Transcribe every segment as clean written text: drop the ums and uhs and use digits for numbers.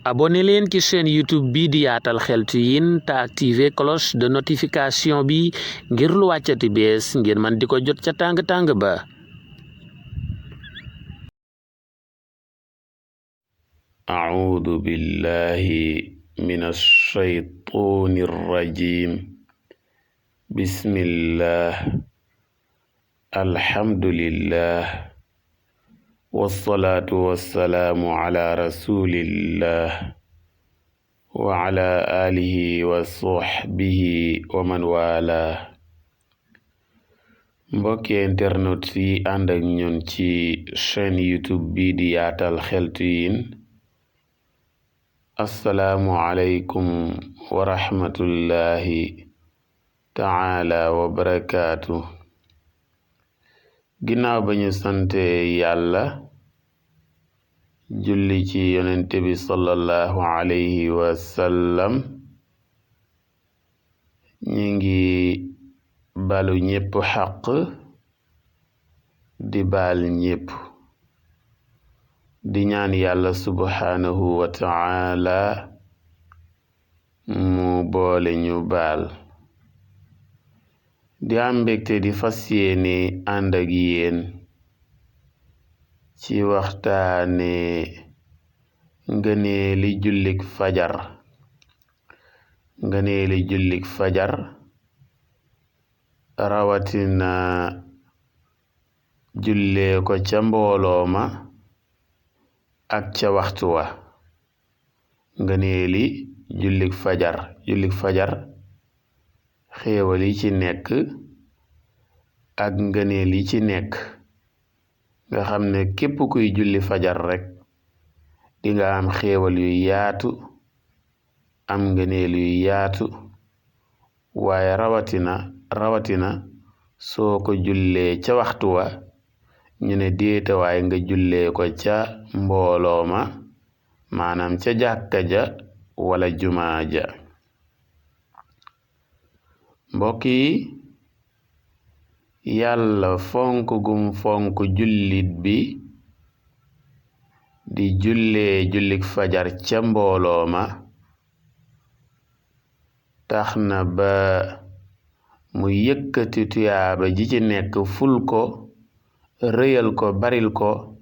abonné leen ci chaîne YouTube bi di Yaatal Xeltu Yin te activer cloche de notification bi ngir lu wàccati bees ngeen man di ko jot ca tàng-tàng ba. A'uudu billahi minash shaytaanir rajiim. Bismillah, alhamdulillah, wassalaatu wassalaamu ala rasulillah wa ala alihi wa sahbihi wa man wala. mbokki internet yi ànd ak ñun ci chaîne YouTube bi di Yaatal Xeltu Yin, assalaamu aleykum wa rahmatullahi taala wa barakaatu. ginnaaw ba ñu sante yàlla julli ci yonente bi sallallahu alayhi wa sallam, ñi ngi balu ñépp xaq di baal ñépp, di ñaan yàlla subhaanahu wa taala mu boole ñu baal. di am mbégte di fas yéene ànd ak yéen ci waxtaane ngëneeli jullik fajar. ngëneeli jullik fajar rawatina jullee ko ca mbooloo ma ak ca waxtu wa. ngëneeli jullik fajar xéewal yi ci nekk ak ngëneel yi ci nekk, nga xam ne képp kuy julli fajar rekk di nga am xéewal yu yaatu, am ngëneel yu yaatu, waaye rawatina soo ko jullee ca waxtu wa, ñu ne déeta waaye nga jullee ko ca mbooloo ma, maanaam ca jàkka ja wala jumaa ja. mbokk yi, yàlla fonk gum fonk jullit bi di jullee jullik fajar ca mbooloo ma tax na ba mu yëkkati tuyaaba ji ci nekk, ful ko, rëyal ko, baril ko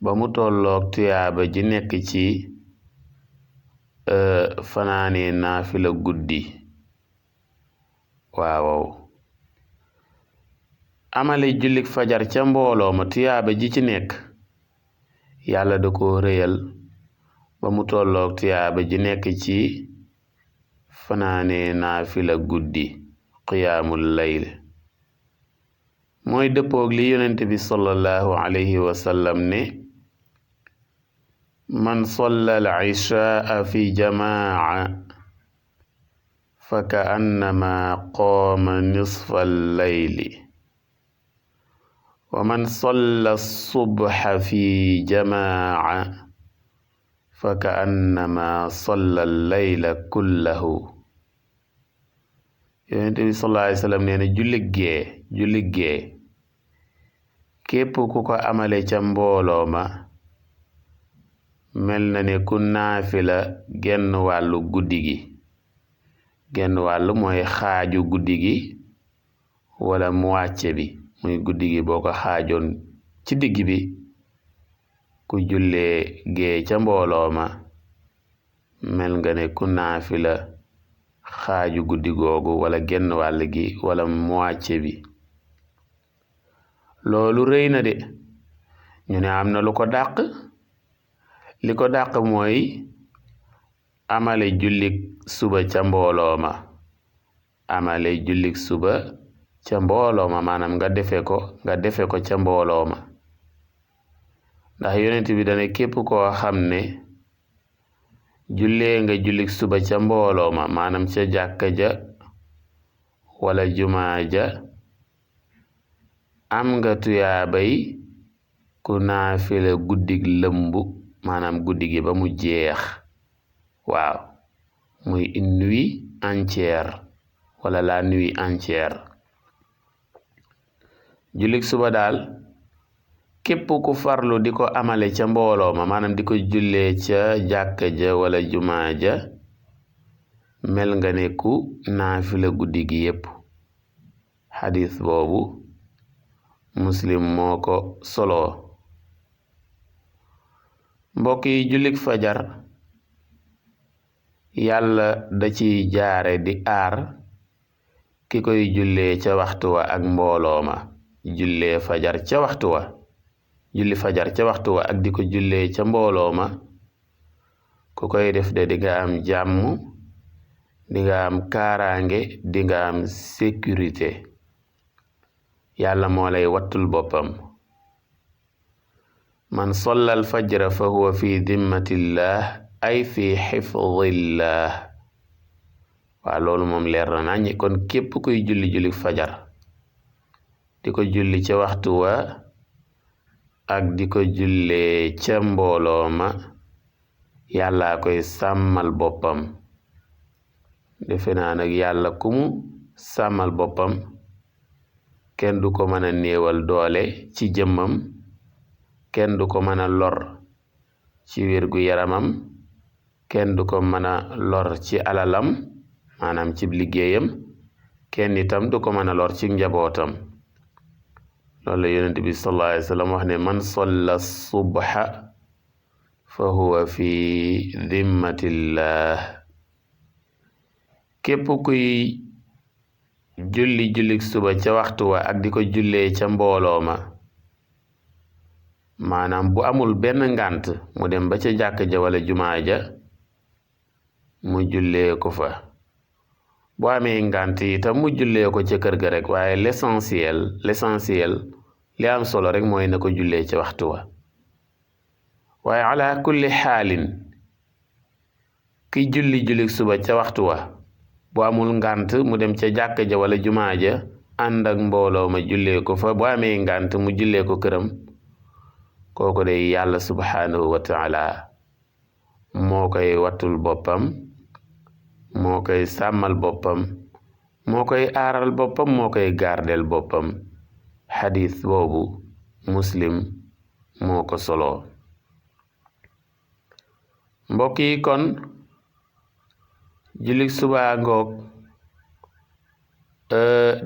ba mu tolloog tuyaaba ji nekk ci fanaane naafila guddi. waaw amale jullik fajar ca mbooloo ma tuyaaba ji ci nekk yàlla da ko rëyal ba mu tolloog tuyaaba ji nekk ci fanaane naafila guddi, qiyaamul layl. mooy dëppoog li yonent bi sallallahu alayhi wa sallam ne man salla al ishaa fi jamaa fa ka annama qaama nisfa al-layli wa man salla subha fi jamaa fa ka annama salla al-layla kullahu. yonent bi sallallahu alayhi wa sallam nee na julli gee képp ku ko amale ca mbooloo ma mel na ne ku naafila genn wàllu guddi gi. genn wàll mooy xaaju guddi gi wala moitié bi, muy guddi gi boo ko xaajoon ci digg bi, ku jullee gee ca mbooloo ma mel nga ne ku naafila xaaju guddi googu wala genn wàll gi wala moitié bi. loolu rëy na de. ñu ne am na lu ko dàq. li ko dàq mooy amale jullik suba ca mbooloo ma. amale jullik suba ca mbooloo ma, maanaam nga defe ko ca mbooloo ma. ndax yonent bi dane képp koo xam ne jullee nga jullik suba ca mbooloo ma, maanaam ca jàkka ja wala jumaa ja, am nga tuyaabay ku naafila guddig lëmbu, maanaam guddi gi ba mu jeex. waaw muy une nuit entière wala la nuit entière. jullik suba daal képp ku farlu di ko amale ca mbooloo ma maanaam di ko jullee ca jàkka ja wala jumaa ja mel nga ne ku naafila guddi gi yépp xadis boobu muslim moo ko soloo mbokk yi jullik fajar yàlla da ciy jaare di aar ki koy jullee ca waxtu wa ak mbooloo ma jullee fajar ca waxtu wa julli fajar ca waxtu wa ak di ko jullee ca mbooloo ma ku koy def de di nga am jàmm di nga am kaaraange di nga am sécurité yàlla moo lay wattul boppam man salla al fajra fa huwa fi dimmatillah ay fi xifdillah waaw loolu moom leer na nañ kon képp kuy julli fajar di ko julli ca waxtu wa ak di ko jullee ca mbooloo ma yàlla koy sàmmal boppam defe naa nag yàlla ku mu sàmmal boppam kenn du ko mën a néewal doole ci jëmmam kenn du ko mën a lor ci wérgu yaramam kenn du ko mën a lor ci alalam maanaam ci liggéeyam kenn itam du ko mën a lor ci njabootam loolu la yonent bi sallallahu alayhi wa sallam wax ne man salla subha fa huwa fi dimmatillah képp kuy jullik suba ca waxtu wa ak di ko jullee ca mbooloo ma maanaam bu amul benn ngànt mu dem ba ca jàkk ja wala jumaa ja mu jullee ko fa bu amee ngànt itam mu jullee ko ca kër ga rek waaye l'essentiel li am solo rek mooy na ko jullee ca waxtu wa waaye ala kulli xaalin ki jullik suba ca waxtu wa bu amul ngànt mu dem ca jàkk ja wala jumaa ja ànd ak mbooloo ma jullee ko fa bu amee ngànt mu jullee ko këram kooku de yàlla subhaanahu wa taala moo koy wattul boppam moo koy sàmmal boppam moo koy aaral boppam moo koy gardel boppam xadis boobu muslim moo ko soloo mbokk yi kon jullik suba ngoog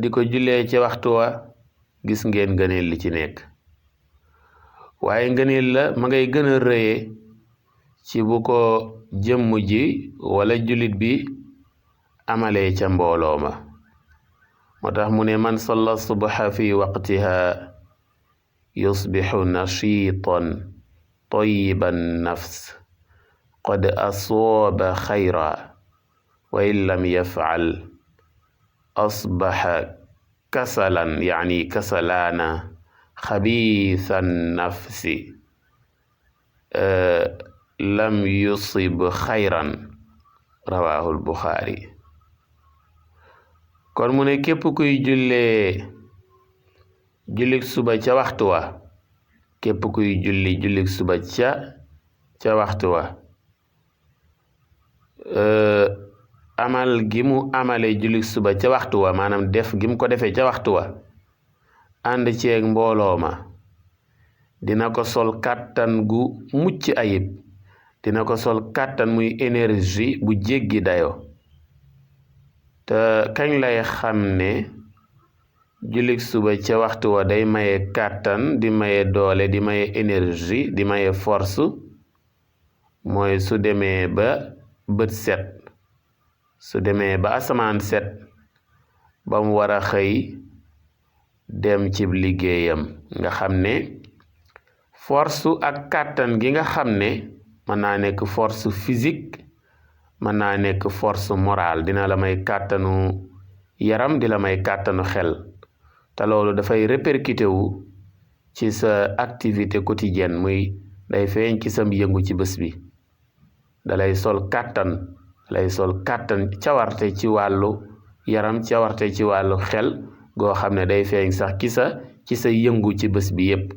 di ko jullee ci waxtu wa gis ngeen ngëneel li ci nekk waaye ngëneel la ma ngay gën a rëye ci bu ko jëmm ji wala jullit bi amalee ca mbooloo ma moo tax mu ne man salla subha fi waqtiha yusbixu nashitan tayiban nafs qad asooba xayra wa in lam yafcal asbaxa kasalan yani kasalaana xabiisan nafsi lam yusib xayran rawaahul buxaari kon mu ne képp kuy jullik suba ca waxtu wa képp kuy jullik suba ca waxtu wa amal gi mu amale jullik suba ca waxtu wa maanaam def gi mu ko defee ca waxtu wa ànd ceeg mbooloo ma dina ko sol kàttan gu mucc ayib dina ko sol kàttan muy énergie bu jéggi dayo te kañ lay xam ne jullik suba ca waxtu wa day maye kàttan di maye doole di maye énergie di maye force mooy su demee ba bët set su demee ba asamaan set ba mu war a xëy dem ci liggéeyam nga xam ne force ak kàttan gi nga xam ne mën naa nekk force physique mën naa nekk force morale dina la may kàttanu yaram di la may kàttanu xel te loolu dafay répercuté wu ci sa activité quotidienne muy day feeñ ci sam yëngu ci bés bi dalay sol kàttan cawarte ci wàllu yaram cawarte ci wàllu xel goo xam ne day feeñ sax ci sa yëngu ci bés bi yépp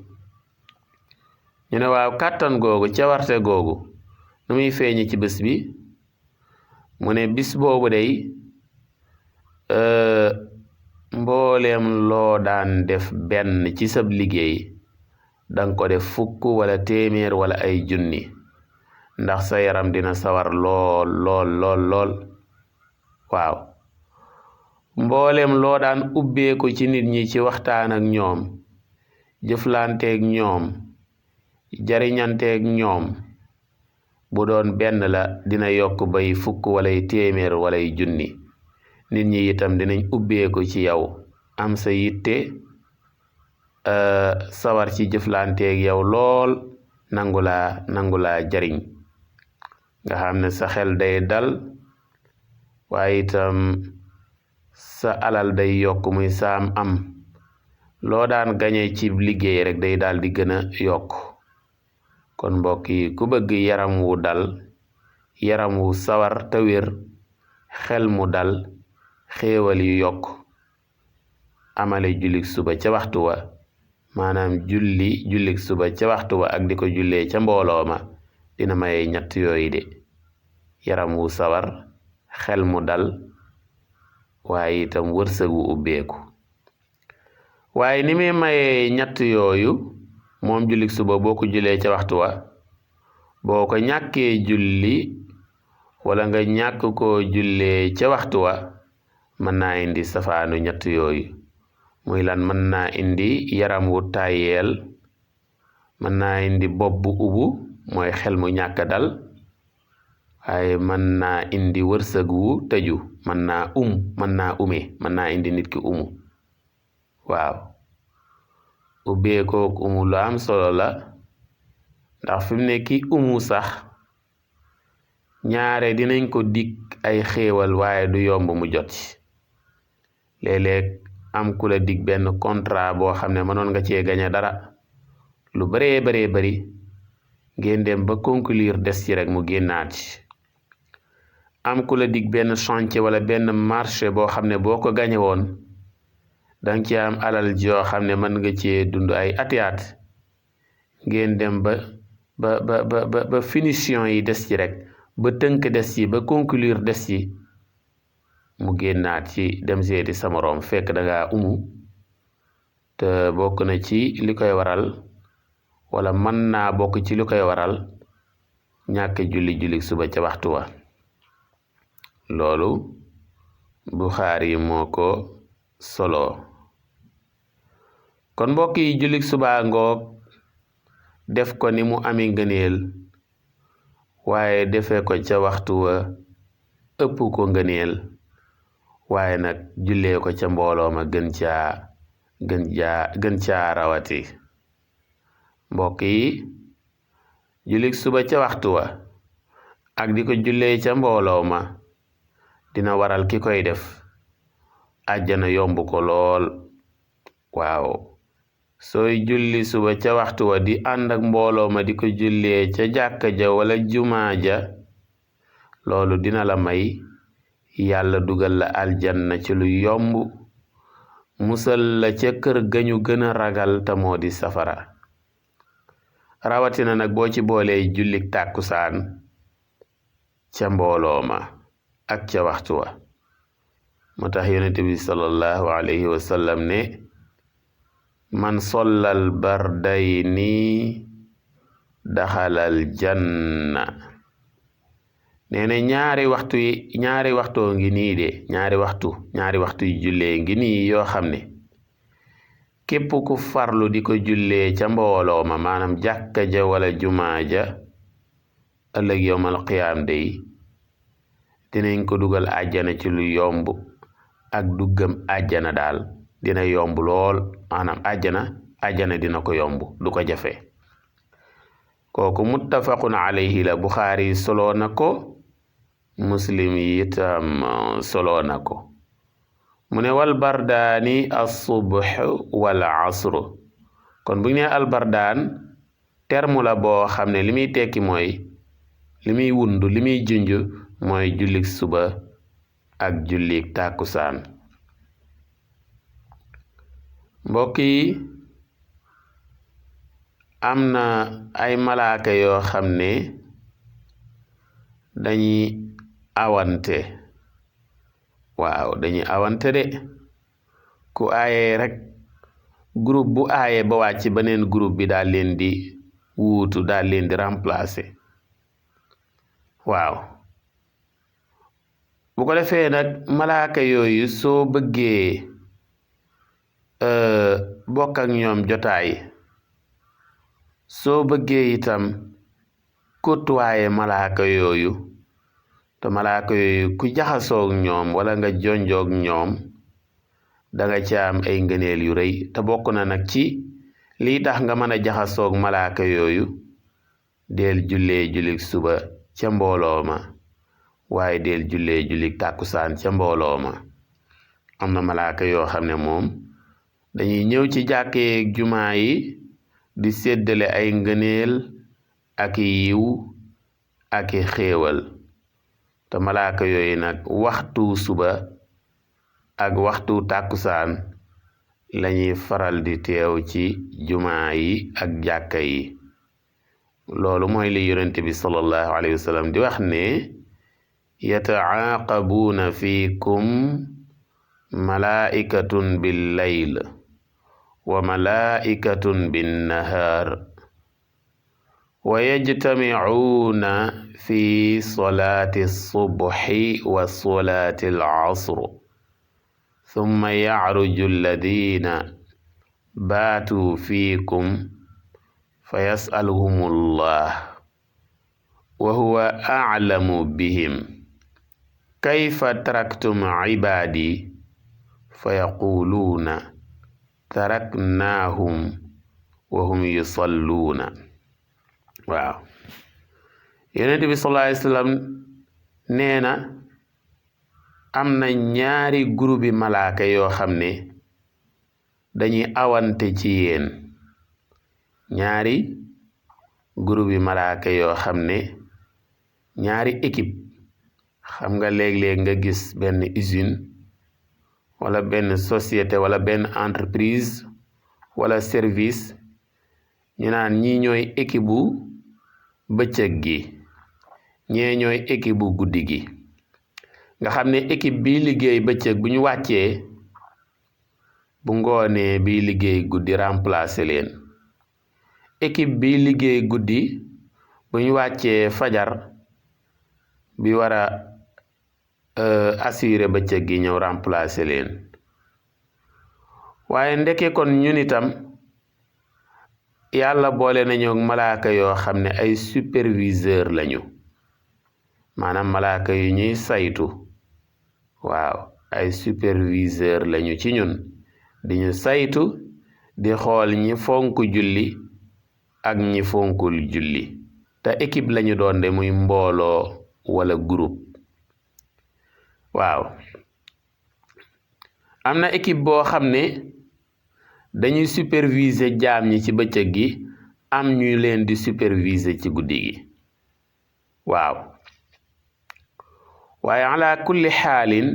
ñu ne waaw kàttan googu cawarte googu nu muy feeñi ci bés bi mu ne bis boobu day mbooleem loo daan def benn ci sab liggéey danga ko def fukk wala téeméer wala ay junni ndax sa yaram dina sawar lool lool lool lool waaw mboolem loo daan ubbeeku ci nit ñi ci waxtaan ak ñoom jëflanteeg ñoom jariñanteeg ñoom bu doon benn la dina yokk bay fukk walay téeméer walay junni nit ñi itam dinañ ubbeeku ci yow am sa yitte sawar ci jëflanteeg yow lool nangu laa jariñ nga xam ne sa xel day dal waaye itam sa alal day yokk muy saam am loo daan gañe ci liggéey rek day daal di gën a yokk kon mbokk yi ku bëgg yaram wu dal yaram wu sawar te wér xel mu dal xéewal yu yokk amale jullik suba ca waxtu wa maanaam jullik suba ca waxtu wa ak di ko jullee ca mbooloo ma dina maye ñett yooyu de yaram wu sawar xel mu dal waaye itam wërsëg wu ubbeeku waaye ni muy maye ñett yooyu moom jullik suba boo ko jullee ca waxtu wa boo ko ñàkkee julli wala nga ñàkk koo jullee ca waxtu wa mën naa indi safaanu ñett yooyu muy lan mën naa indi yaram wu tàyyeel mën naa indi bopp bu ubu mooy xel mu ñàkk dal waaye mën naa indi wërsëg wu tëju mën naa indi nit ki umu waaw ubbeekook umu lu am solo la ndax fi mu ne ki umu sax ñaare dinañ ko dig ay xéewal waaye du yomb mu jot ci léeg-léeg am ku la dig benn contrat boo xam ne mënoon nga cee gañe dara lu baree bari ngeen dem ba conclure des ci rek mu génnaat ci am ku la dig benn chantier wala benn marché boo xam ne boo ko gañe woon danga ci am alal joo xam ne mën nga cee dund ay atiyaat ngeen dem ba finition yi des ci rek ba tënk des ci ba conclure des ci mu génnaat ci dem seeti sa moroom fekk dangaa umu te bokk na ci li koy waral wala mën naa bokk ci li koy waral ñàkk julli suba ca waxtu wa loolu Buxaari moo ko solo kon mbokk yi jullik suba ngoog def ko ni mu ami ngëneel waaye defe ko ca waxtu wa ëpp ko ngëneel waaye nag jullee ko ca mbooloo ma gën caa rawati mbokk yi jullik suba ca waxtu wa ak di ko jullee ca mbooloo ma dina waral ki koy def àjjana yomb ko lool waaw sooy julli suba ca waxtu wa di ànd ak mbooloo ma di ko jullee ca jàkka ja wala jumaa ja loolu dina la may yàlla dugal la aljanna ci lu yomb musal la ca kër gañu gën a ragal te moo di safara rawatina nag boo ci boolee jullik tàkkusaan ca mbooloo ma ak ca waxtu wa moo tax yonent bi sallallahu alayhi wa sallam ne man sollal bardayni daxalal janna nee na ñaari waxtoo ngi nii de ñaari waxtu yu jullee ngi nii yoo xam ne képp ku farlu di ko jullee ca mbooloo ma maanaam jàkka ja wala jumaa ja ëllëg yowmal qiyaam day dinañ ko dugal àjjana ci lu yomb ak duggam àjjana daal dina yomb lool maanaam àjjana dina ko yomb du ko jafe kooku muttafaqun alayhi la Buxaari solo na ko Muslim yi itam solo na ko mu ne wal bardaani as-subh wal asr kon bu ñu nee albardaan terme la boo xam ne li muy tekki mooy li muy wundu li muy junj mooy jullik suba ak jullik tàkkusaan mbokk yi am na ay malaaka yoo xam ne dañuy awante waaw dañuy awante de ku aaye rek groupe bu aaye ba wàcc beneen groupe bi daal leen di wuutu daal leen di remplacer waaw bu ko defee nag malaaka yooyu soo bëggee bokk ak ñoom jotaay soo bëggee itam côtoyer malaaka yooyu te malaaka yooyu ku jaxasoog ñoom wala nga jonjoog ñoom danga ci am ay ngëneel yu rëy te bokk na nag ci lii tax nga mën a jaxasoog malaaka yooyu del jullee julik suba ca mbooloo ma waaye del jullee julik tàkkusaan ca mbooloo ma am na malaaka yoo xam ne moom dañuy ñëw ci jàkkeeg jumaa yi di séddale ay ngëneel ak yiw ak xéewal te malaaka yooyu nag waxtu suba ak waxtu tàkkusaan lañuy faral di teew ci jumaa yi ak jàkka yi loolu mooy li yonent bi sallallahu alayhi wa sallam di wax ne yataaqabuuna fiikum malaa'ikatun bil layl wa malaa'ikatun bin nahaar wa yajtamicuuna fi salaati subhi wa salaati al-asr thumma yacruju alladina baatuu fiikum fa yasaluhum allah wa huwa aclamu bihim kayfa taraktum cibaadi fa yaquluuna taraknaahum wa hum yusalluuna waaw yonent bi sallallahu alayhi wa sallam nee na am na ñaari groupe malaaka yoo xam ne dañuy awante ci yéen ñaari groupe malaaka yoo xam ne ñaari équipe xam nga léeg-léeg nga gis benn usine wala benn société wala benn entreprise wala service ñu naan ñii ñooy équipe bu bëccëg gi ñee ñooy équipe bu guddi gi nga xam ne équipe bi liggéey bëccëg bu ñu wàccee bu ngoonee bi liggéey guddi remplacer leen équipe bi liggéey guddi bu ñu wàccee fajar bi war a assurer bëccëg gi ñëw remplacer leen waaye ndeke kon ñun itam yàlla boole nañu malaaka yoo xam ne ay superviseur lañu maanaam malaaka yu ñuy saytu waaw ay superviseur lañu ci ñun di ñu saytu di xool ñi fonk julli ak ñi fonkul julli te équipe lañu doon de muy mbooloo wala groupe waaw am na équipe boo xam ne dañuy superviser jaam ñi ci bëccëg gi am ñu leen di superviser ci guddi gi waaw waaye ala kulli xaalin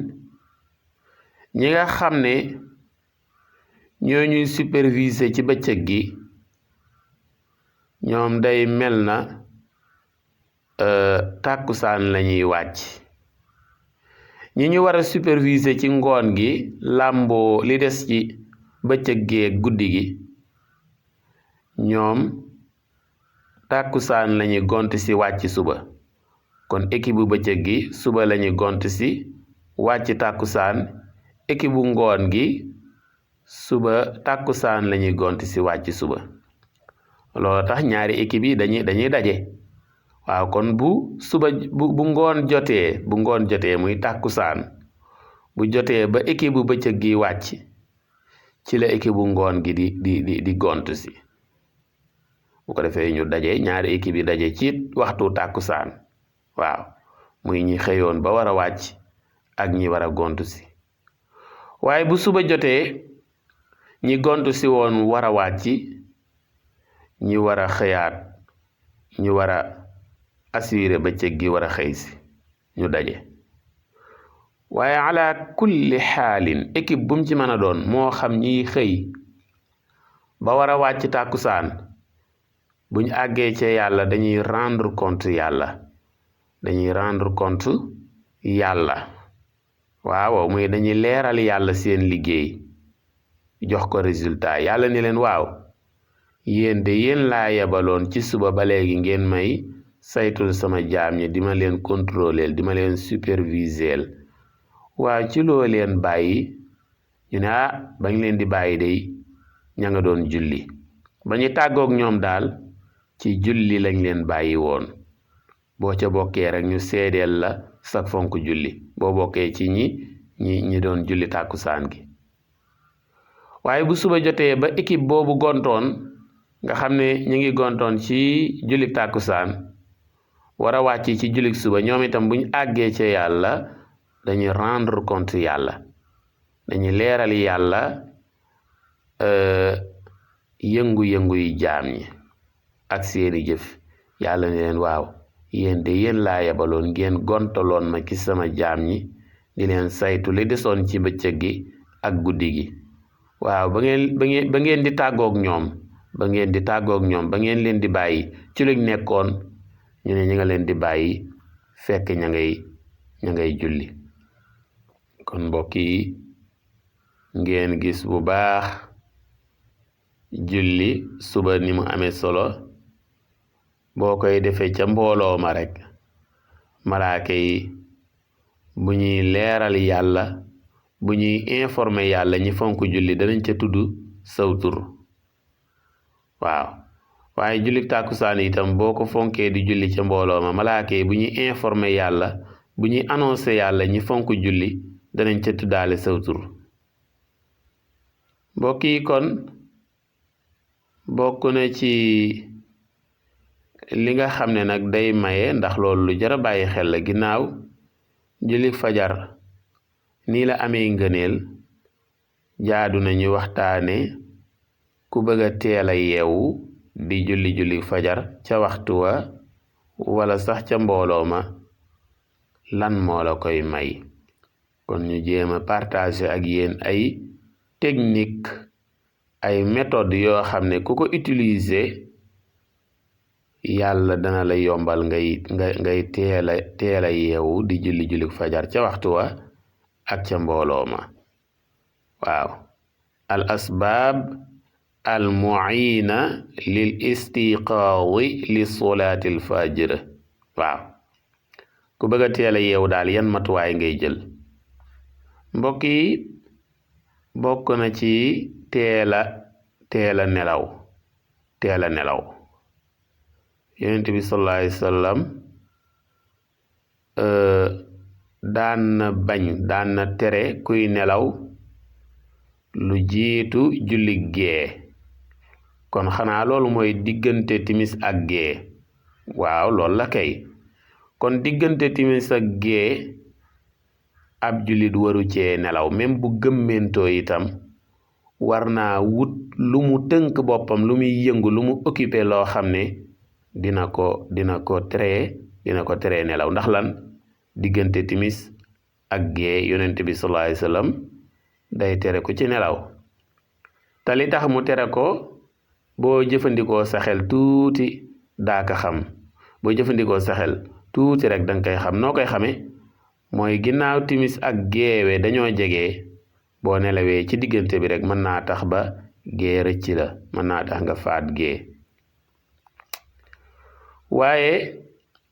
ñi nga xam ne ñoo ñuy superviser ci bëccëg gi ñoom day mel na tàkkusaan lañuy wàcc ñi ñu war a superviser ci ngoon gi làmboo li des ci bëccëg gi ak guddi gi ñoom tàkkusaan lañuy gont si wàcc suba kon équipe bu bëccëg gi suba lañuy gont si wàcc tàkkusaan équipe bu ngoon gi suba tàkkusaan lañuy gont si wàcc suba loolu tax ñaari équipe yi dañuy daje waaw kon bu suba bu ngoon jotee muy tàkkusaan bu jotee ba équipe bu bëccëg gi wàcc ci la équipe bu ngoon gi di gont si bu ko defee ñu daje ñaari équipe yi daje ci waxtu tàkkusaan waaw muy ñi xëyoon ba war a wàcc ak ñi war a gont si waaye bu suba jotee ñi gont si woon war a wàcc ñi war a xëyaat ñi war a assurer bëccëg gi war a xëy si ñu daje waaye ala kulli xaalin équipe bu mu ci mën a doon moo xam ñiy xëy ba war a wàcc tàkkusaan buñ àggee ca yàlla dañuy rendre compte yàlla waaw muy dañuy leeral yàlla seen liggéey jox ko résultat. yàlla ne leen waaw yéen de yéen laa yebaloon ci suba ba léegi ngeen may saytul sama jaam ñi di ma leen contrôler di ma leen superviser waaw ci loo leen bàyyi ñu ne bañ leen di bàyyi day ña nga doon julli ba ñu tàggoog ñoom daal ci julli lañ leen bàyyi woon. boo ca bokkee rek ñu seedeel la sak fonk julli boo bokkee ci ñi doon julli tàkkusaan gi. waaye bu suba jotee ba équipe boobu gontoon nga xam ne ñu ngi gontoon ci julli tàkkusaan war a wàcc ci julli suba ñoom itam buñ àggee ca yàlla dañuy rendre compte yàlla dañuy leeral yàlla yëngu-yëngu yi jaam ñi ak seeni jëf. yàlla ne leen waaw yéen de yéen laa yebaloon ngeen gontaloon ma ci sama jaam ñi di leen saytu li desoon ci bëccëg gi ak guddi gi. waaw ba ngeen di tàggoog ñoom ba ngeen leen di bàyyi ci luñ nekkoon ñu ne ñi nga leen di bàyyi fekk ña ngay julli. kon mbokk yi ngeen gis bu baax julli suba ni mu amee solo. boo koy defee ca mbooloo ma rek malaaka yi bu ñuy leeral yàlla bu ñuy informer yàlla ñi fonk julli danañ ca tudd saw tur. waaw waaye julli tàkkusaan itam boo ko fonkee di julli ca mbooloo ma malaaka yi bu ñuy informer yàlla bu ñuy annoncer yàlla ñi fonk julli danañ ca tuddaale saw tur. mbokk yi kon bokk na ci li nga xam ne nag day maye ndax loolu lu jar a bàyyi xel la ginnaaw julli fajar nii la amee ngëneel jaadu nañu waxtaane ku bëgg a teel a yeewu di julli fajar ca waxtu wa wala sax ca mbooloo ma lan moo la koy may. kon ñu jéem a partager ak yéen ay technique ay méthode yoo xam ne ku ko utiliser yàlla dana la yombal ngay teel a yeewu di julli fajar ca waxtu wa ak ca mbooloo ma. waaw al asbaab al muina lil istiqaadi li solaati al fajr. waaw ku bëgg a teel a yeewu daal yan matuwaay ngay jël. mbokk yi bokk na ci teel a nelaw. yonent bi sallallahu alayhi wasallam daan na tere kuy nelaw lu jiitu julli gee. kon xanaa loolu mooy diggante timis ak gee. waaw loolu la kay. kon diggante timis ak gee ab jullit waru cee nelaw même bu gëmmentoo itam war naa wut lu mu tënk boppam lu muy yëngu lu mu occupé loo xam ne dina ko tere nelaw. ndax lan diggante timis ak gee yonent bi sallallahu alayhi wasallam day tere ko ci nelaw. te li tax mu tere ko boo jëfandikoo sa xel tuuti daa ko xam. boo jëfandikoo sa xel tuuti rek danga koy xam. noo koy xamee mooy ginnaaw timis ak geewe dañoo jege. boo nelawee ci diggante bi rek mën naa tax ba gee rëcc la mën naa tax nga faat gee. waaye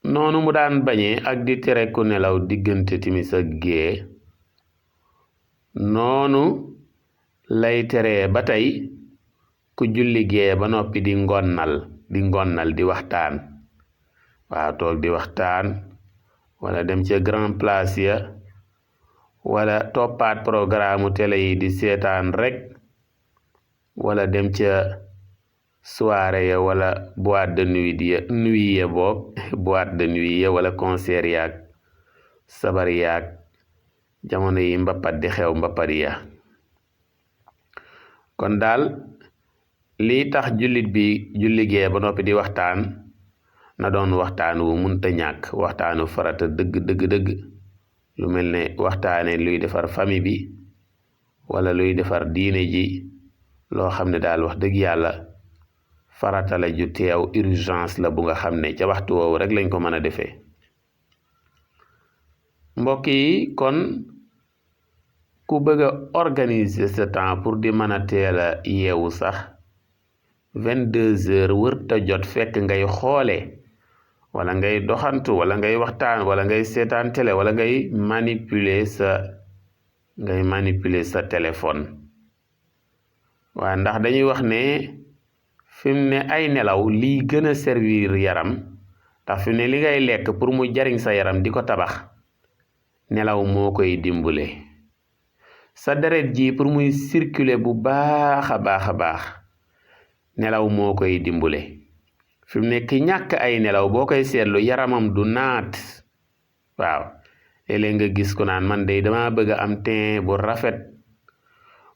noonu mu daan bañee ak di tere ku nelaw diggante timis ak gee noonu lay teree ba tey ku julli gee ba noppi di ngonnal di waxtaan. waaw toog di waxtaan wala dem ca grand place ya wala toppaat programme télé yi di seetaan rek wala dem ca soirée ya wala boîte de nuit ya boîte de nuit ya wala concert yaag sabar yaag jamono yi mbappat di xew mbappat ya. kon daal lii tax jullit bi julli gee ba noppi di waxtaan na doon waxtaan wu munta ñàkk waxtaanu farata dëgg lu mel ne waxtaane luy defar famille bi wala luy defar diine ji loo xam ne daal wax dëgg yàlla farata la ju teew urgence la bu nga xam ne ca waxtu woowu rek lañ ko mën a defee. mbokk yi kon ku bëgg a organiser sa temps pour di mën a teel a yeewu sax 22 heures wërta jot fekk ngay xoole wala ngay doxantu wala ngay waxtaan wala ngay seetaan télé wala ngay manipuler sa téléphone waaw ndax dañuy wax ne fi mu ne ay nelaw lii gën a servir yaram ndax fi mu ne li ngay lekk pour mu jariñ sa yaram di ko tabax nelaw moo koy dimbale sa deret ji pour muy circuler bu baax a baax nelaw moo koy dimbale fi mu nekk ñàkk ay nelaw boo koy seetlu yaramam du naat waaw léeg-léeg nga gis ko naan man de dama bëgg a am teint bu rafet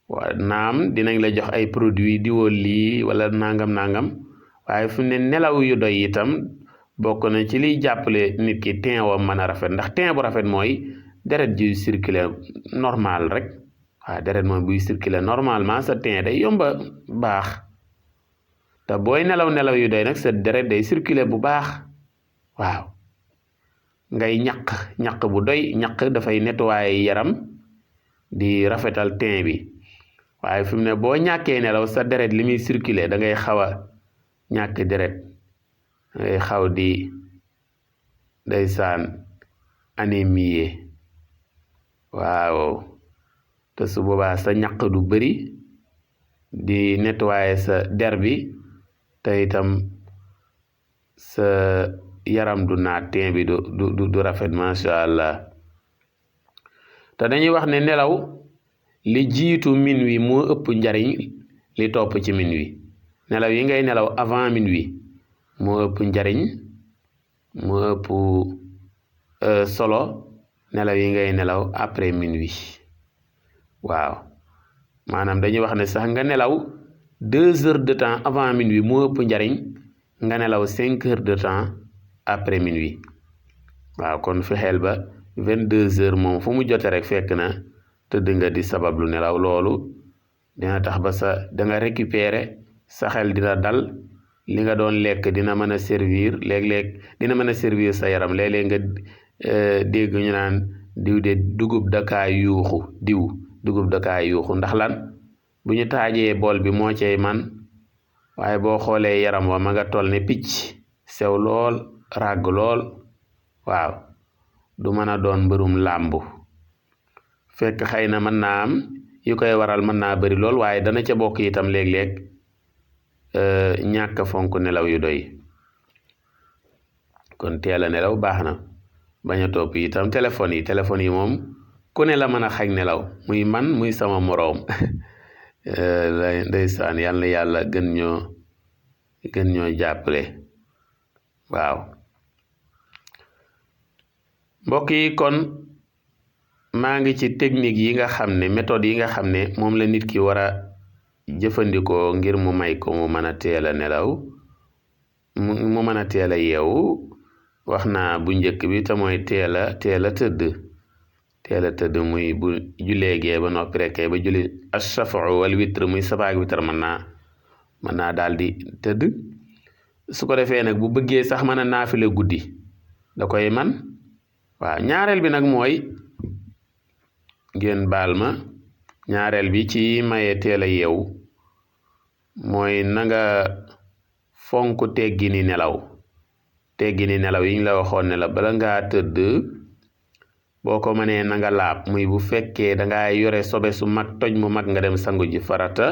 waaw naam dinañ la jox ay produits diwoo lii wala nangam waaye fi mu ne nelaw yu doy itam bokk na ci liy jàppale nit ki teint wam mën a rafet ndax teint bu rafet mooy deret ji circuler normal rek waaw deret mooy buy circuler normalement sa teint day yomba baax te booy nelaw yu doy nag sa deret day circuler bu baax waaw ngay ñaq bu doy ñaq dafay nettoyer yaram di rafetal teint bi waaye fi mu ne boo ñàkkee nelaw sa deret li muy circuler da ngay xaw a ñàkk deret ngay xaw di ndeysaan anémie waaw te su boobaa sa ñaq du bëri di nettoyer sa der bi te itam sa yaram du naat teint bi du rafet macha allah te dañuy wax ne nelaw li jiitu minuit moo ëpp njariñ li topp ci minuit nelaw yi ngay nelaw avant minuit moo ëpp njariñ moo ëpp solo nelaw yi ngay nelaw après minuit waaw maanaam dañuy wax ne sax nga nelaw 2 heures de temps avant minuit moo ëpp njariñ nga nelaw 5 heures de temps après minuit waaw kon fexeel ba 22 heures moom fu mu jote rek fekk na tëdd nga di sabablu nelaw loolu dina tax ba da nga récupérer sa xel dina dal li nga doon lekk dina mën a servir léeg-léeg dina mën a servir sa yaram léeg-léeg nga dégg ñu naan diw de dugub dakaa yuuxu dugub dakaa yuuxu ndax lan bu ñu taajee bool bi moo cay man waaye boo xoolee yaram wa ma nga toll ne picc sew lool ràgg lool waaw du mën a doon mbërum làmbu fekk xëy na mën naa am yu koy waral mën naa bari lool waaye dana ca bokk itam léeg-léeg ñàkk fonk nelaw yu doy kon teel a nelaw baax na bañ a topp itam téléphone yi moom ku ne la mën a xañ nelaw muy man muy sama moroom ndeysaan yàlla yàlla gën ñoo jàppale waaw mbokk yi kon maa ngi ci technique yi nga xam ne méthode yi nga xam ne moom la nit ki war a jëfandikoo ngir mu may ko mu mën a teel a nelaw mu mën a teel a yeewu wax naa bu njëkk bi te mooy teel a tëdd muy bu julee gee ba noppi rek ba julli as-shafa'u wal witr muy safaak witr mën naa daal di tëdd su ko defee nag bu bëggee sax mën a naafile guddi da koy man waaw ñaareel bi nag mooy ngeen baal ma ñaareel bi ci maye teel a yeewu mooy nanga fonk teggini nelaw yi ñu la waxoon ne la bala ngaa tëdd boo ko mënee na nga laab muy bu fekkee danga yore sobe su mag toj mu mag nga dem sangu ji farata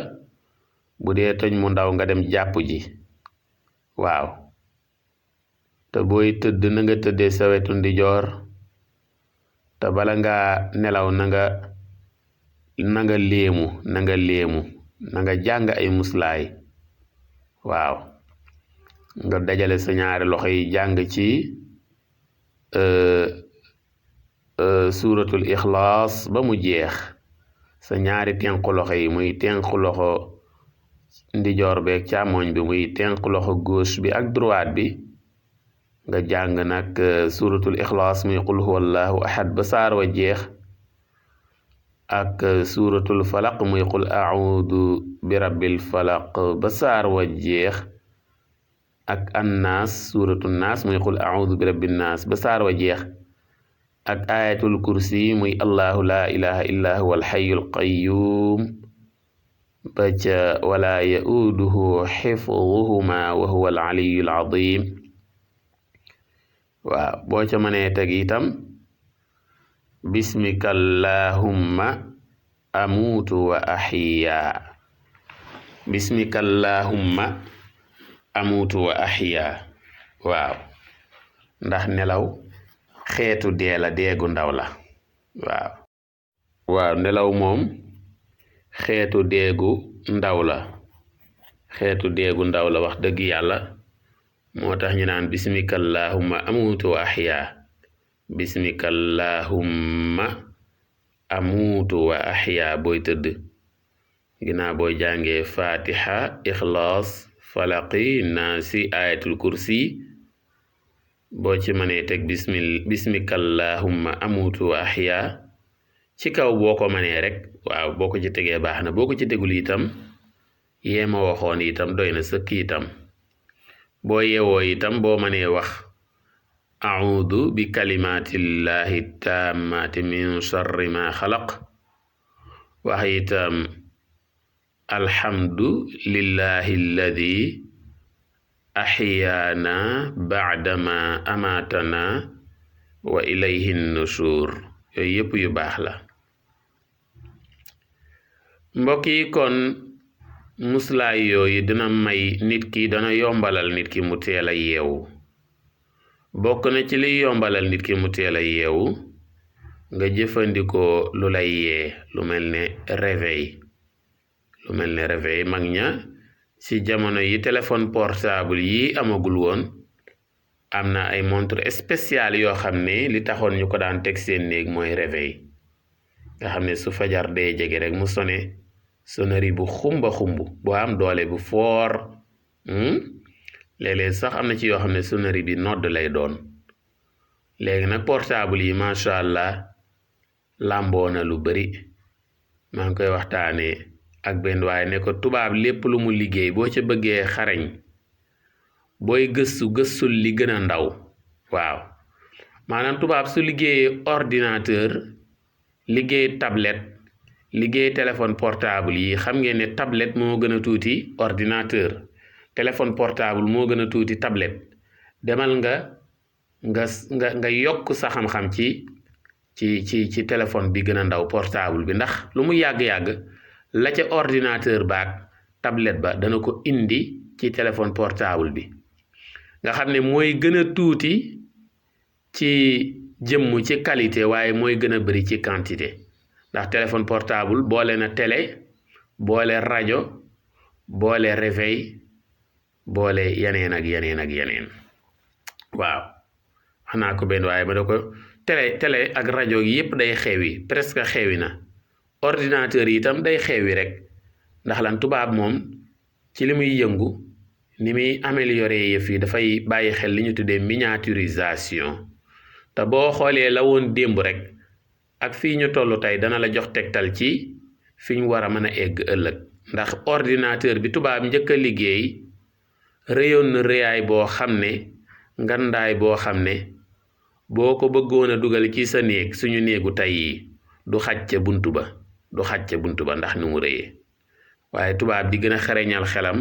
bu dee toj mu ndaw nga dem jàpp ji waaw te booy tëdd na nga tëddee sa wetu ndijoor te bala ngaa nelaw na nga léemu na nga jàng ay muslaay waaw nga dajale sa ñaari loxo yi jàng ci suuratul ixlaas ba mu jeex sa ñaari tenqu loxo yi muy tenqu loxo ndijoor beeg càmmoñ bi muy tenqu loxo gauche bi ak droite bi nga jàng nag suuratul ixlaas muy qul huwallahu ahad ba saar wa jeex ak suuratul falaq muy qul a'uudu bi rabbil falaq ba saar wa jeex ak annaas suuratul naas muy qul a'uudu bi rabbin naas ba saar wa jeex ak ayatul kursi muy allahu la ilaha illa huwa alhayyul qayyum ba ca wala yauduhu xifduhuma wa huwa alaliyyul azim waaw boo ca mënee teg itam bismika allahumma amuutu wa ahya bismika allahumma amuutu wa ahya waaw ndax nelaw xeetu dee la deegu ndaw la waaw nelaw moom xeetu deegu ndaw la wax dëgg yàlla moo tax ñu naan bismika allahumma amuutu wa ahya bismika allahumma amuutu wa ahya booy tëdd ginnaaw booy jàngee fatiha ixlaas falaqi naasi ayatul kursi boo ci mënee teg bismika allahumma amuutu wa ahya ci kaw boo ko mënee rek waaw boo ko ci tegee baax na boo ko ci tegul itam yéema waxoon itam doy na sëkk itam boo yeewoo itam boo mënee wax a'uudu bi kalimatillahi tammati min sharri ma xalaq wax itam alhamdu lillahi alladi ahyaana ba'dama amatana wa ilayhi nushur yooyu yëpp yu baax la mbokk yi kon muslaay yooyu dina may nit ki dana yombalal nit ki mu teel a yeewu bokk na ci liy yombalal nit ki mu teel a yeewu nga jëfandikoo lu lay yee lu mel ne réveil mag ña ci jamono yi téléphone portable yi amagul woon am na ay montre spéciale yoo xam ne li taxoon ñu ko daan teg seen néeg mooy réveil nga xam ne su fajar dee jege rek mu sone sonnerie bu xumba bu am doole bu foor léeg-léeg sax am na ci yoo xam ne sonnerie bi nodd lay doon léegi nag portable yi macha allah làmboo na lu bari maa ngi koy waxtaanee ak benn waaye ne ko tubaab lépp lu mu liggéey boo ca bëggee xarañ booy gëstul li gën a ndaw waaw maanaam tubaab su liggéeyee ordinateur liggéey tablette liggéey téléphone portable yi xam ngeen ne tablette moo gën a tuuti ordinateur téléphone portable moo gën a tuuti tablette demal nga yokk sa xam-xam ci téléphone bi gën a ndaw portable bi ndax lu mu yàgg-yàgg la ca ordinateur baak tablette ba dana ko indi ci téléphone portable bi nga xam ne mooy gën a tuuti ci jëmm ci qualité waaye mooy gën a bari ci quantité ndax téléphone portable boole na télé boole rajo boole réveil boole yeneen ak yeneen waaw xanaa ko benn waaye ba da ko télé ak rajo gi yépp day xewi presque xewi na ordinateur yi itam day xewi rek ndax lan tubaab moom ci li muy yëngu ni muy améliorer yëf yi dafay bàyyi xel li ñu tuddee miniaturisation te boo xoolee la woon démb rek ak fii ñu toll tey dana la jox tegtal ci fi ñu war a mën a egg ëllëg ndax ordinateur bi tubaab njëkk a liggéey rëyoon na rëyaay boo xam ne ngandaay boo xam ne boo ko bëggoon a dugal ci sa néeg suñu néegu tey yi du xaj ca buntu ba ndax ni mu rëyee waaye tubaab di gën a xereñal xelam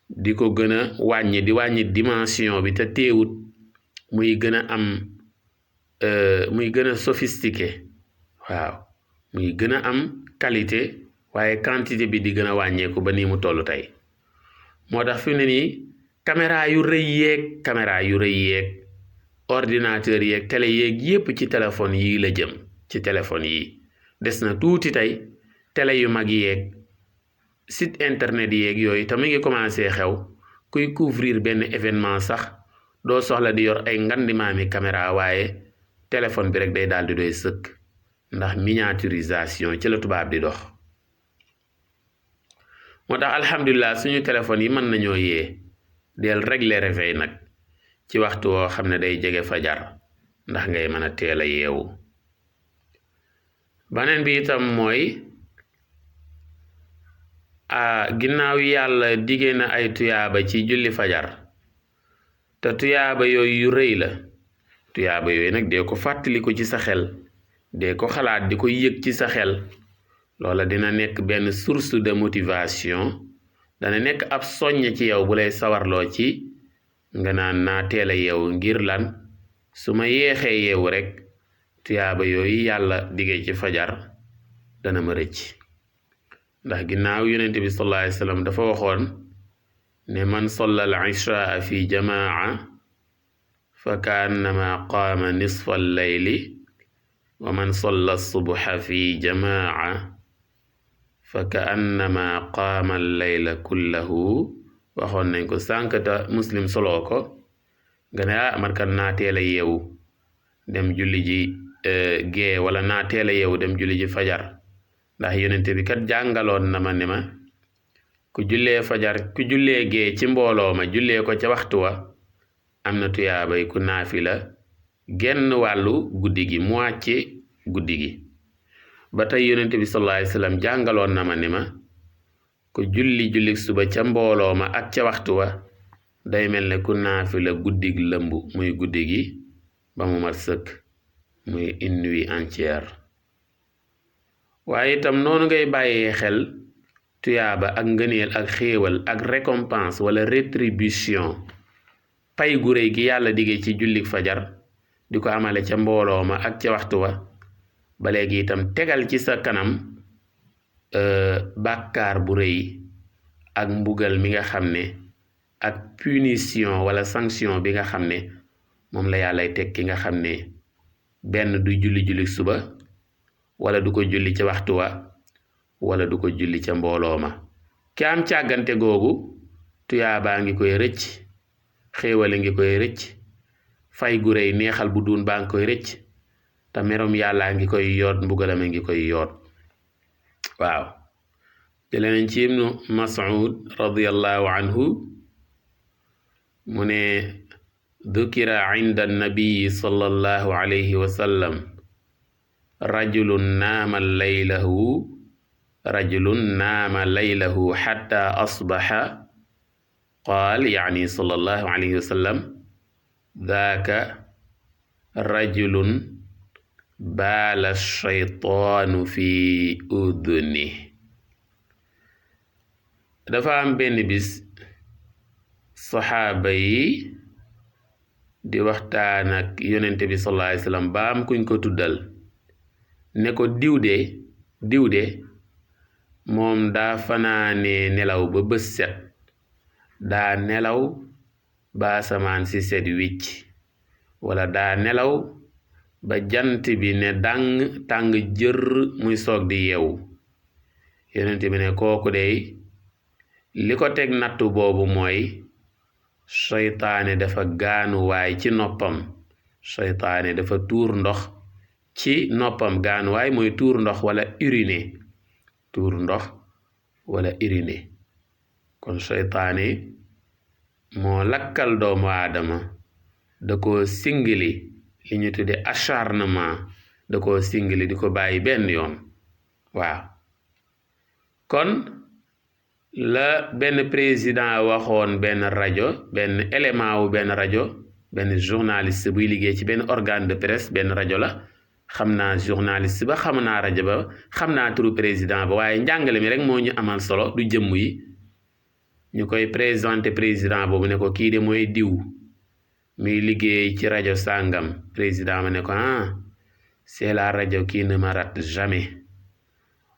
di ko gën a wàññi dimension bi te teewut muy gën a am muy gën a sophistiqué waaw muy gën a am qualité waaye quantité bi di gën a wàññeeku ba nii mu toll tey moo tax fi mu ne nii caméra yu rëy yeeg ordinateur yeeg télé yeeg yépp ci téléphone yi la jëm ci téléphone yi des na tuuti tey télé yu mag yeeg site internet yeeg yooyu te mu ngi commencé xew kuy couvrir benn événement sax doo soxla di yor ay ngandimaami caméra waaye téléphone bi rek day daal di doy sëkk ndax miniaturisation ci la tubaab di dox moo tax alhamdulilah suñu téléphone yi mën nañoo yee del régler réveil nag ci waxtu woo xam ne day jege fajar ndax ngay mën a teel a yeewu baneen bi itam mooy ginnaaw yàlla digée na ay tuyaaba ci julli fajar te tuyaaba yooyu yu rëy la tuyaaba yooyu nag dee ko fàttali ko ci sa xel dee ko xalaat di ko yëg ci sa xel loola dina nekk benn source de motivation dana nekk ab soññ ci yow bu lay sawarloo ci nga naan naa teel a yeewu ngir lan su ma yeexee yeewu rek tuyaaba yooyu yàlla dige ci fajar dana ma rëcc ndax ginnaaw yonent bi sallallahu alayhi wa sallam dafa waxoon ne man salla al ishaa fi jamaa fa kaannama qaama nisfa al layli wa man salla subha fi jamaa fa kaannama qaama al layla kullahu waxoon nañ ko sànkata muslim soloo ko nga ne man kat naa teel a yeewu dem julli ji gee wala naa teel a yeewu dem julli ji fajar ndax yonente bi kat jàngaloon na ma ne ma ku jullee fajar ku jullee gee ci mbooloo ma jullee ko ca waxtu wa am na tuyaabay ku naafila genn wàllu guddi gi moitié guddi gi ba tey yonente bi sallallahu alayhi wasallam jàngaloon na ma ne ma ku julli suba ca mbooloo ma ak ca waxtu wa day mel ne ku naafila guddig lëmb muy guddi gi ba mu mat sëkk muy une nuit entière waaye itam noonu ngay bàyyee xel tuyaaba ak ngëneel ak xéewal ak récompense wala rétribution pay gu réy gi yàlla dige ci jullik fajar di ko amale ca mbooloo ma ak ca waxtu wa ba léegi itam tegal ci sa kanam bàkkaar bu rëy ak mbugal mi nga xam ne ak punition wala sanction bi nga xam ne moom la yàllay teg ki nga xam ne benn du julli suba wala du ko julli ca waxtu wa wala du ko julli ca mbooloo ma ki am càggante googu tuyaabaa ngi koy rëcc xéewale ngi koy rëcc fay gu rëy neexal bu duun baa ngi koy rëcc te merom yàllaa ngi koy yoot mbugalama ngi koy yoot waaw jële nañ ci ibnu Mas'ud radiyallahu anhu mu ne dukira inda nabii sallallahu alayhi wa sallam rajulun naama laylahu xatta asbaxa qaal yaani sallallahu alayhi wa sallam daaka rajulun baala shaytaanu fi uduni dafa am benn bis saxaaba yi di waxtaan ak yonente bi sallallahu alayhi wa sallam ba am kuñ ko tuddal ne ko diw de moom daa fanaane nelaw ba bës set daa nelaw ba asamaan si set wicc wala daa nelaw ba jant bi ne dàng tàng jër muy soog di yeewu yonent bi ne kooku dey li ko teg nattu boobu mooy seytaane dafa gaanuwaay ci noppam seytaane dafa tuur ndox ci noppam gaanuwaay mooy tuur ndox wala uriner kon seytaane moo lakkal doomu aadama da ko singili li ñu tudde acharnement da ko singili di ko bàyyi benn yoon waaw kon la benn président waxoon benn rajo benn élément wu benn rajo benn journaliste buy liggéey ci benn organe de presse benn rajo la xam naa journaliste ba xam naa rajo ba xam naa turu président ba waaye njàngale mi rek moo ñu amal solo du jëmm yi ñu koy présenté président boobu ne ko kii de mooy diw muy liggéey ci rajo sàngam président ma ne ko c'est la rajo qui ne me rate jamais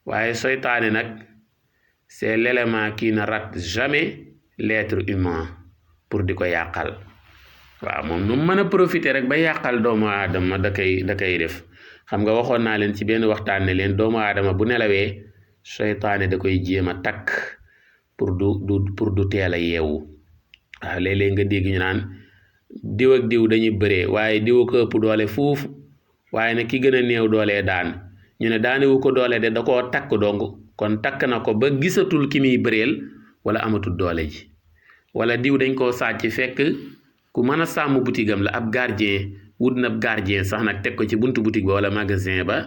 waaye seytaane nag c'est l'élément qui ne rate jamais l'être humain pour di ko yàqal waaw moom nu mën a profiter rek ba yàqal doomu aadama da koy def xam nga waxoon naa leen ci benn waxtaan ne leen doomu aadama bu nelawee seytaane da koy jéem a takk pour du teel a yeewu waaw léeg-léeg nga dégg ñu naan diw ak diw dañuy bëree waaye diw ko ëpp doole fuuf waaye nag ki gën a néew doolee daan ñu ne daanewu ko doole de da koo takk dong kon takk na ko ba gisatul ki muy bëreel wala amatul doole ji wala diw dañ koo sàcc fekk ku mën a sàmm butigam la ab gardien wut na ab gardien sax nag teg ko ci buntu boutique ba wala magasin ba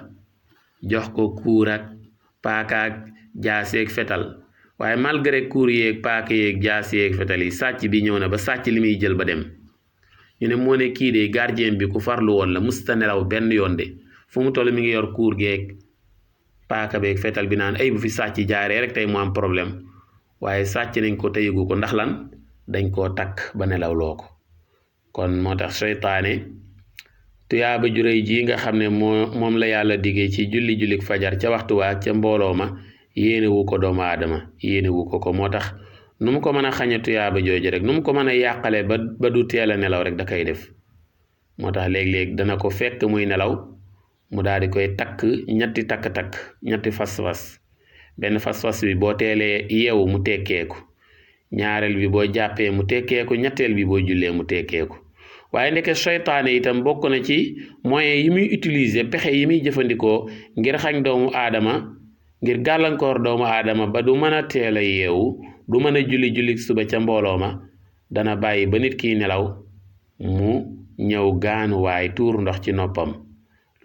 jox ko kuur ak paaka ak jaaseeg fetal waaye malgré kuur yeeg paaka yeeg jaaseeg fetal yi sàcc bi ñëw na ba sàcc li muy jël ba dem ñu ne moo ne kii de gardien bi ku farlu woon la musta nelaw benn yoon de fu mu toll mi ngi yor kuur geeg paaka beeg fetal bi naan ay bu fi sàcc jaaree rek tey mu am problème waaye sàcc nañ ko te yëgu ko ndax lan dañ koo takk ba nelaw loo ko kon moo tax seytaane tuyaaba ju rëy ji nga xam ne moom la yàlla diggee ci jullik fajar ca waxtu waa ca mbooloo ma yéene wu ko doomu aadama yéene wu ko moo tax nu mu ko mën a xañe tuyaaba jooju rek nu mu ko mën a yàqale ba du teel a nelaw rek da koy def moo tax léeg-léeg dana ko fekk muy nelaw mu daal di koy takk ñetti takk-takk ñetti fas-fas benn fas-fas bi boo teelee yeewu mu tekkeeku ñaareel bi boo jàppee mu tekkeeku ñetteel bi boo jullee mu tekkeeku waaye ndeke seytaane itam bokk na ci moyens yi muy utiliser pexe yi muy jëfandikoo ngir xañ doomu aadama ngir gàllankoor doomu aadama ba du mën a teel a yeewu du mën a julli suba ca mbooloo ma dana bàyyi ba nit kiy nelaw mu ñëw gaanuwaay tuur ndox ci noppam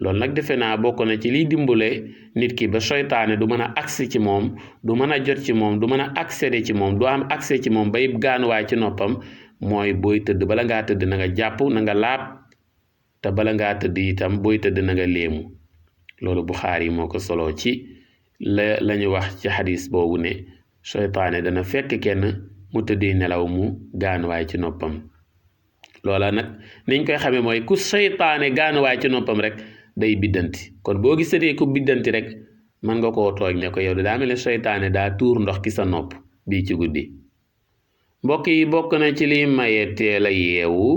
loolu nag defe naa bokk na ci liy dimbale nit ki ba seytaane du mën a agsi ci moom du mën a jot ci moom du mën a accéder ci moom du am accès ci moom bay gaanuwaay ci noppam mooy booy tëdd bala ngaa tëdd na nga jàpp na nga laab te bala ngaa tëdd itam booy tëdd na nga léemu loolu Buxaari moo ko soloo ci la ñu wax ci xadis boobu ne seytaane dana fekk kenn mu tëddi nelaw mu gaanuwaay ci noppam loola nag niñ koy xamee mooy ku seytaane gaanuwaay ci noppam rek day biddanti kon boo gisatee ku biddanti rek mën nga koo tooñ ne ko yow daa mel ne seytaane daa tuur ndox ki sa nopp bii ci guddi mbokk yi bokk na ci liy maye teel a yeewu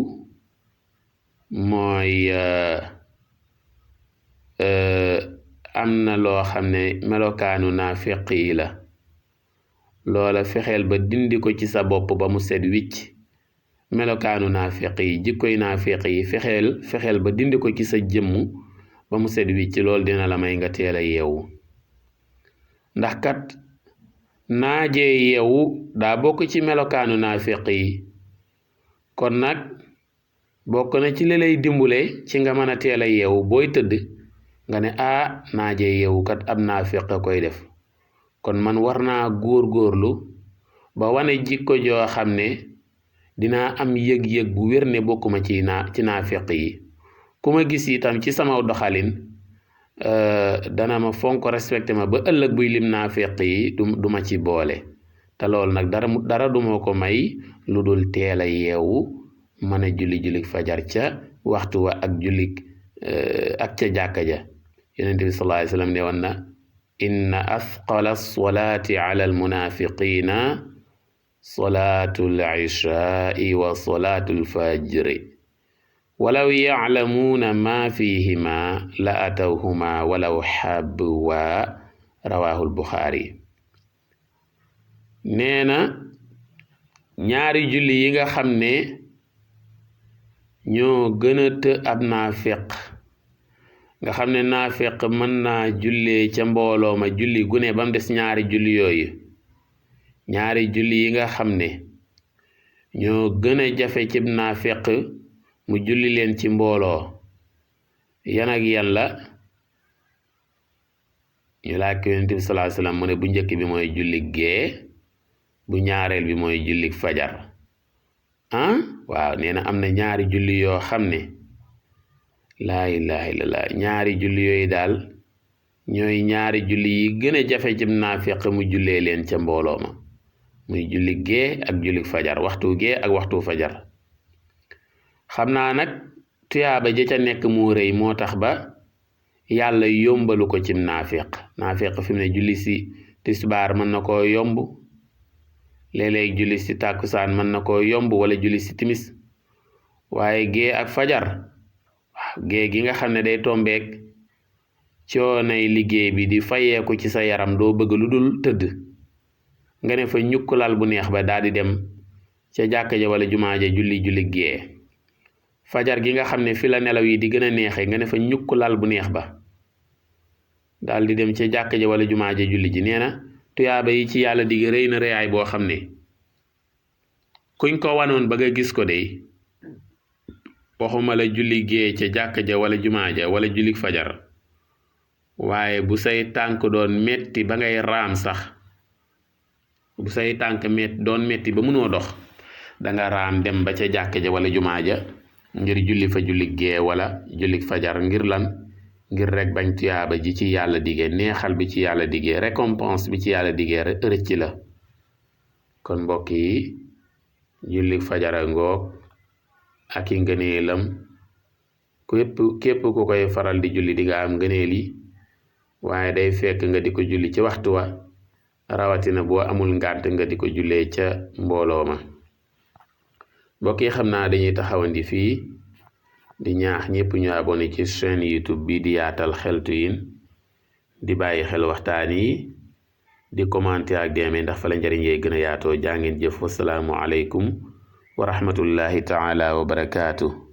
mooy am na loo xam ne melokaanu naafiq yi la loola fexeel ba dindi ko ci sa bopp ba mu set wicc melokaanu naafiq yi jikkoy naafiq yi fexeel ba dindi ko ci sa jëmm ba mu set wicc loolu dina la may nga teel a yeewu ndax kat naajee yeewu daa bokk ci melokaanu naafiq yi kon nag bokk na ci li lay dimbule ci nga mën a teel a yeewu booy tëdd nga ne naajee yeewu kat ab naafiq a koy def kon man war naa góorgóorlu ba wane jikko joo xam ne dinaa am yëg-yëg bu wér ne bokkuma ci naafiq yi ku ma gis itam ci sama doxalin dana ma fonk respecté ma ba ëllëg buy lim naafiq yi du ma ci boole te loolu nag dara du ma ko may lu dul teel a yeewu mën a jullik fajar ca waxtu wa ak ak ca jàkka ja yonent bi sallallahu alayhi wa sallam ne woon na inna athqala salaati ala almunafiqina salaatu al-ishaai wa salaatu al-fajri walaw yaclamuuna ma fihima la atawhuma walaw habwa rawahu al-Buxaari nee na ñaari julli yi nga xam ne ñoo gën a të ab naafiq nga xam ne naafiq mën naa jullee ca mbooloo ma julli gune ba mu des ñaari julli yooyu ñaari julli yi nga xam ne ñoo gën a jafe cib naafiq mu julli leen ci mbooloo yan ak yan la ñu laaj ko Yonent bi sallallahu alayhi wasallam mu ne bu njëkk bi mooy julli gee bu ñaareel bi mooy julli fajar waaw nee na am na ñaari julli yoo xam ne laa ilaha illallah ñaari julli yooyu daal ñooy ñaari julli yi gën a jafe cib naafiq mu jullee leen ca mbooloo ma muy julli gee ak julli fajar waxtu gee ak waxtu fajar xam naa nag tuyaaba ja ca nekk moo rëy moo tax ba yàlla yombalu ko cim naafiq fi mu ne julli si tisbaar mën na koo yomb léeg-léeg julli si tàkkusaan mën na koo yomb wala julli si timis waaye gee ak fajar waaw gee gi nga xam ne day tombeek coonay liggéey bi di fayeeku ci sa yaram doo bëgg lu dul tëdd nga ne fa ñukk lal bu neex ba daal di dem ca jàkka ja wala jumaa ja julli gee fajar gi nga xam ne fi la nelaw yi di gën a neexee nga ne fa ñukk lal bu neex ba daal di dem ca jàkka ja wala jumaa ja julli ji nee na tuyaaba yi ci yàlla digg rëy na rëyaay boo xam ne kuñ ko wanoon ba nga gis ko de waxuma la julli gee ca jàkka ja wala jumaa ja wala julli fajar waaye bu say tànk doon metti ba ngay raam sax bu say tànk doon metti ba mënoo dox danga raam dem ba ca jàkka ja wala jumaa ja ngir julli fa julli gee wala julli fajar ngir lan ngir rek bañ tuyaaba ji ci yàlla digee, neexal bi ci yàlla digee, récompense bi ci yàlla digee rëcc la. kon mbokk yi julli fajara ngoog ak i ngëneelam, képp ku koy faral di julli di nga am ngëneel yi, waaye day fekk nga di ko julli ci waxtu wa, rawatina boo amul ngànt nga di ko jullee ca mbooloo ma. mbokk yi xam naa dañuy taxawandi fii di ñaax ñëpp ñu abonné ci chaîne YouTube bi di Yaatal Xeltu Yin, di bàyyi xel waxtaan yi, di commenter ak deeme ndax fa la njëriñ yee gën a yaatoo. jaa ngeen jëf, wasalaamu aleykum wa rahmatullahi taala wa barakaatu.